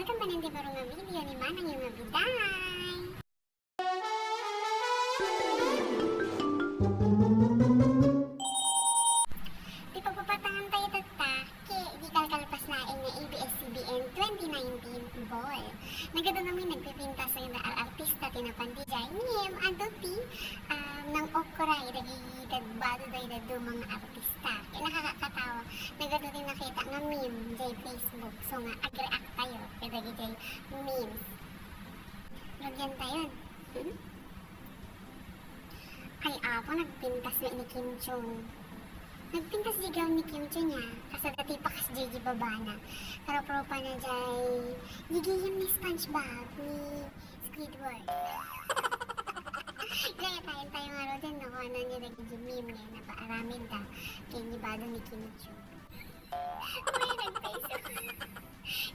welcome pa nang di baro nga video ni Manang yung nga biday. Di pagpapatangan tayo tata, di kalkalpas na nga ABS-CBN 2019 ball. Nagado namin nagpipinta sa yung artista tinapandijay niyem adopi ng okra idagidadbado dahi dado mga artista. Kaya nakakatawa. Nagado din nakita nga meme jay Facebook. So nga ag-react tayo idagijay memes. Lagyan tayo. Ay ako nagpintas na ni Kim Jong. Nagpintas sigaw ni Kim Jong niya. Kasi dati pa kas JJ Babana. Pero pa na jay gigiyam ni SpongeBob ni Squidward. Kaya tayo nga ro din nakuha na niya nagiging meme niya na paaramid da kay nibado ni Kim Jong. Uy, nag-Facebook.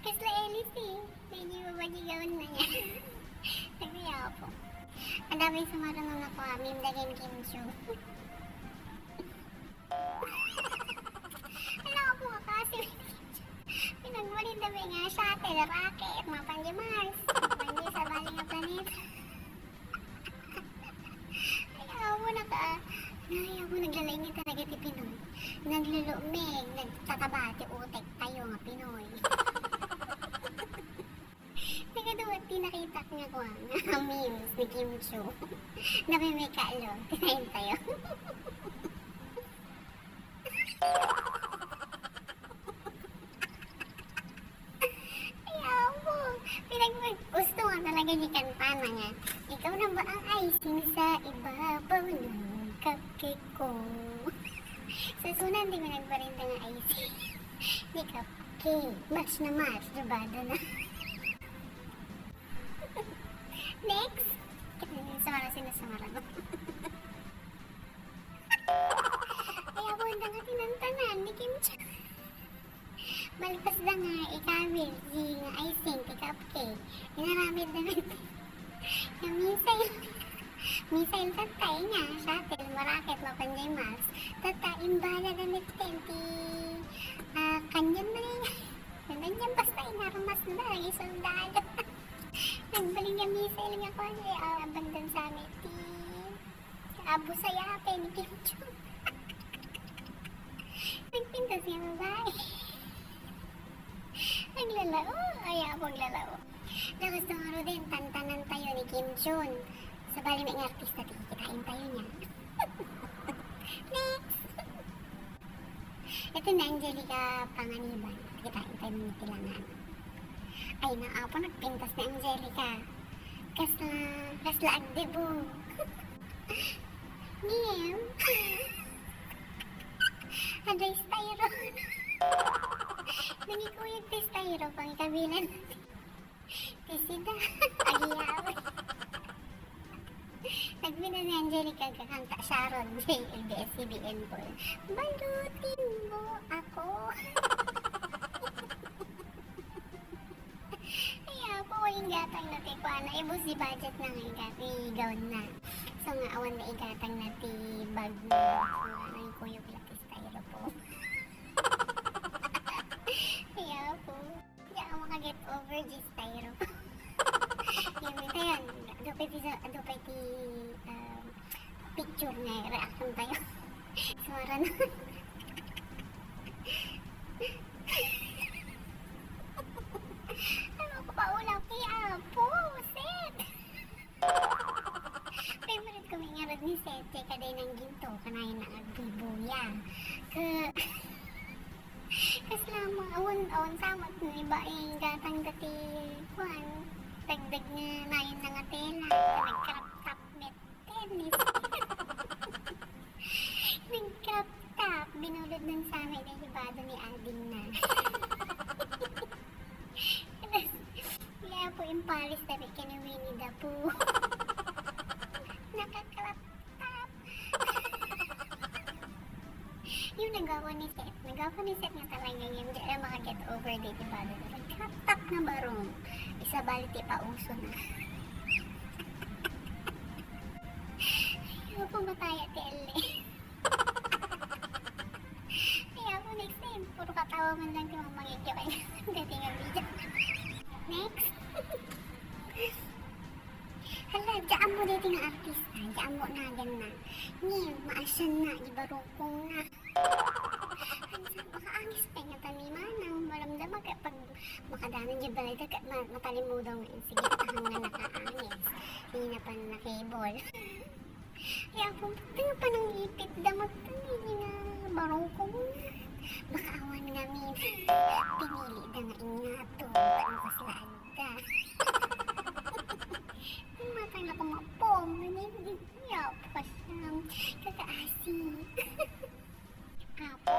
Kasi Ellis eh. Hindi mo ba gigawan na niya? Nagaya po. Ang dami sumarunong ako meme da kay Kim Jong. Wala ko po kasi pinagbalid na nga shuttle, rocket, mapandi Mars, mapandi sa bali nga planeta. Ayaw mo naglalay nga talaga ti Pinoy. Naglulumig, nagtataba ti utek tayo nga Pinoy. Nagaduwat tinakita nga ko nga memes ni Kim Jong. Namimikalo, tinayin tayo. Ayaw mo. Gusto nga talaga ni Kantana nga. Ikaw na ba ang icing sa ibabaw ng cupcake ko? Sa sunan, di mo nagparinta nga icing. Di cupcake. Match na match. Dubado na. Next. Sinasamaran ko. Ayaw mo na nga tinantanan ni Kim Jong. Balpas na nga ikawil di nga icing ti cupcake. Inaramid na natin. Yung missile tatay nga shuttle marakit mapanjay Mars tata imbala na natin ti kanyan na nga nanyan basta inaramas na lagi soldado. Nagbaling nga missile nga ko abandan sa amin ti abo sayape ni Kim Jong. Nagpintas nga babae. Naglalao. Ayaw maglalao. Nagusto nga ro din, tantanan tayo ni Kim Jong. Sa bali may artista, kikitain tayo niya. Next! Ito na Angelica Panganiban. Kikitain tayo ng tilangan. Ay, naapo, nagpintas na Angelica. Kasla agdebo. Ngiem. Aday styro. Nangikuyag ti styro pang ikabilan. Tisida. Agiyaw. Nagbina ni Angelica kakanta Sharon sa ABS-CBN po. Balutin mo ako. Ayaw po yung gatang na ti kuana. Ibus di budget na nga igawin na. So nga awan na igatang na ti bag na. Nangikuyag lang ti styro po. Ayaw po. Hindi ako makaget over di styro. Yan. Adupay ti picture na reaction tayo. Sumara na. Ano ko pa ulang ti apo, Seth. Favorite ko may ngarad ni Seth. Kaya kaday ng ginto. Kanayin na agbibuya. Kas lamang awan samat na iba yung gatang dati kuhan. Dagdag nga nayon na nga tela. Nag-crop top met tennis. Nag-crop top. Binulod nun sa amin na hibado ni Ading na. Kaya po yung Paris na may kinuwini na po. Naka-crop top. Yung nagawa ni Seth. Nagawa ni Seth nga talaga yung di na makaget over the hibado. Nag-crop top na barong. Isa baliti pa uso na. Ayaw po mataya ti L.A. Ayaw po next time. Puro katawa man lang ti mamangit yung dati nga video. Next! pwede nga artista, diyan mo na gan na. Ngayon, maasan na, di barukong na. Hansa, baka angis pa nga tanimanang, maramdaman ka pag makadanan di balay ka, matalimudaw ngayon. Sige, tahang nga nakaangis. Hindi na pa nakibol. Kaya kung tingnan pa ng ipit, damat hindi na barukong na. Baka awan nga min. Pinili da nga ingato, ano kaslaad da. Yung matang na kumapom, nangyayap pa siya. Kakaasi. Apo?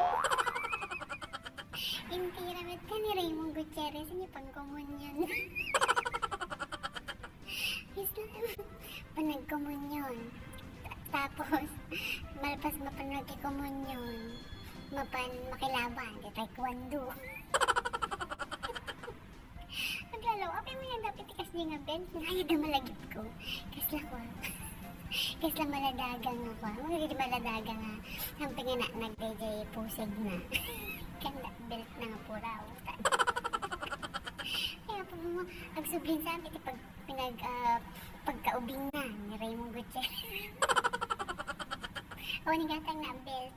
Intiramit ka ni Raymond Gutierrez, hindi pang komunyon. Islam, panagkomunyon. Tapos, malpas mapanagkikomunyon, makilaban, di taekwondo. Naglalaw, apay mo yan dapat ikas di nga belt, ayaw na malagip ko. Kasla ko. Kasla maladagang ako. Magiging maladagang nga. Hamping nga na, nag-DJ pusig na. Kanda, belt na nga pura. Kaya pag mo, ang sublin sa amin, pagkaubing na ni Raymond Gutierrez. O, nigatang na belt.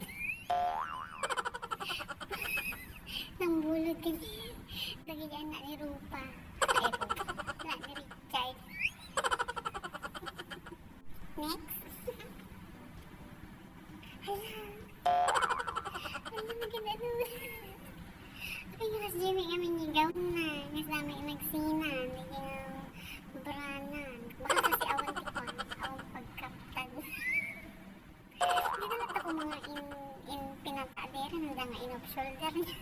Nang bulod ka niya. Lagyan na ni Rupa. Ay po, na ni Richard. Next. Hala. Hala, maganda naman. Ay, mas Jimmy kami nigaw na. Mas namin nagsinan. Naging branan. Baka kasi awan ko pa. Awan pagkaptag. Hindi na nato ko mga pinatadera. Nanda nga in-off shoulder niya.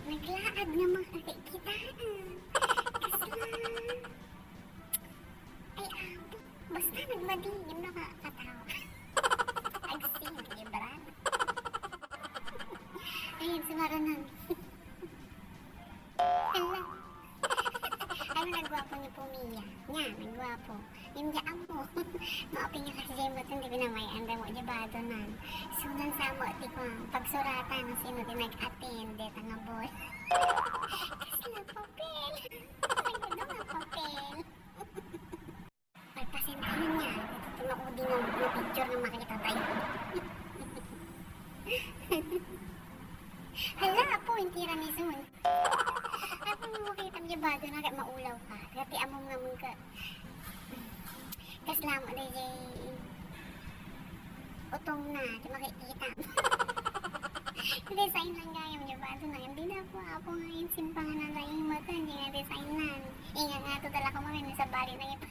Naglaad nga makakikita. Kasla. Ay, abo. Basta nagmadigim na kakatawa. Agsin, ibran. Ayun, si Maranan. Hala. Ano nagwapo ni Pumiya? Nga, nagwapo. Yung diyaan mo. Maopin niya kasi mo ito, hindi pinamayan. Damo, diyabado na. Sunan sa mo, di ko pagsuratan ng sino din nag-attend. Deta nga boy. Kasi lang papel. Nagdado nga papel. Pagpasentahin niya. Ito tumakudi ng picture na makikita tayo. Hala po, hindi ramisun. Ako mo makita mo diyabado na maulaw ka. Gati among nga mong ka. Kasla mo na utong na, di makikita mo. Design lang gaya mo diyabado na. Hindi na ako ngayon simpangan na lang yung mata. Hindi nga design na. Inga nga ito dala ko mga sa bari na ito.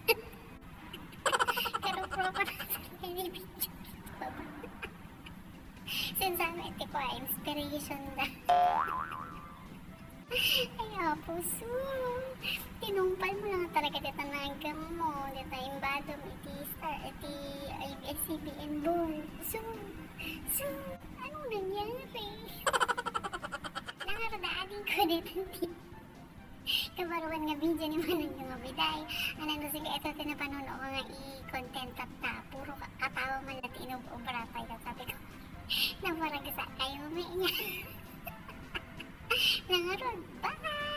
Pero proper na sa hindi picture. Sinsama ito ko ay inspiration na. Ay, puso. Tinumpal mo lang talaga dito nagam mo. Dito yung badom, iti ABS-CBN boom. So, anong nangyari? Nangaradaanin ko dito. Kabaruan nga video ni Manang yung mabiday. Anong gusto ka ito tinapanono ko nga i-content at ta. Puro katawa man natin inubratay ka. Sabi ko, naparagasa kayo may niya. Nangarod, bye!